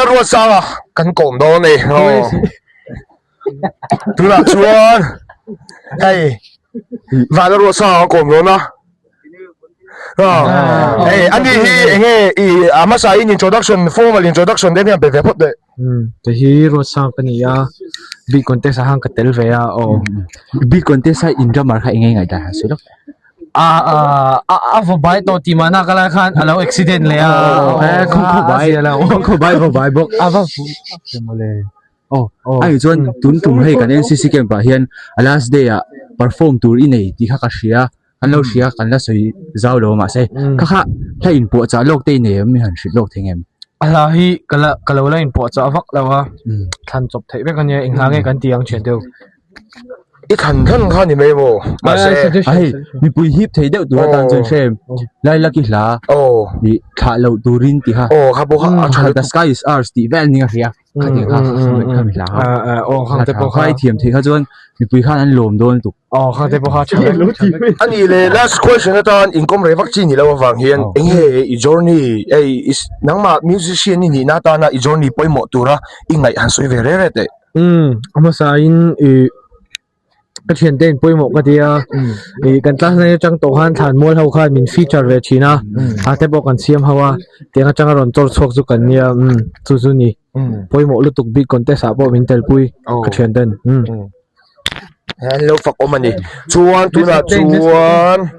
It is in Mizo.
Vanlalruatsanga kan kawm dawn a ni. Tunah chuan hei Vanlalruatsanga kan kawm dawn a. Hei ani hi enge i a hmasa in introduction formal introduction te hian pe ve phawt teh. Kei hi Ruatsanga ka ni a, beat contest ah khan ka tel ve a aw. Beat contest a in drummer kha enge ngaihdan han sawi lawk teh. A a va bai tawh tih mahna ka lai khan a lo accident leh a. Khaw bai khaw bai va bai bawk. A va Aw a nih chuan tun tum hei kan NCC camp ah hian a last day ah perform tur i nei tih kha ka hria kan lo hria kan la sawi zau lo mahse kha kha hla inpuahchah lawk te i nei em i han hrilh lawk thei ngem? A hla hi ka la ka lo la inpuahchah vak lo a thlan chawp theih vek a nia eng hla nge kan tih ang thian deuh. I thlan thlan kha ni mai maw mahse a hei mipui hip thei deuh tur atan chuan hre em Lailaki hla ih thlah loh turin tih kha aw kha pawh kha a tha the sky is ours tih vel ning a hria khatiang kha kha mi hla kha aw khang te pawh kha thiam thei kha chuan mipui khan an lawm dawn tuk aw khang te pawh kha tha a nih leh last question atan inkawm rei vak chi ni lo avang hian enge i journey ei nangmah musician i nihna atana i journey pawimawh tura i ngaih han sawi ve reng reng teh. Umm a hmasa in ih ka thiante in pawimawh ka ti a ih kan class nai atang tawh khan thlan mual ho khan min feature ve thin a a te pawh kan siam ho a tiang atanga rawn chawr chhuak chu kan nia umm chu chu ni pawimawh lutuk bik contest ah pawh min tel pui ka thian ten umm. An lo fak awm a ni chuan tunah chuan.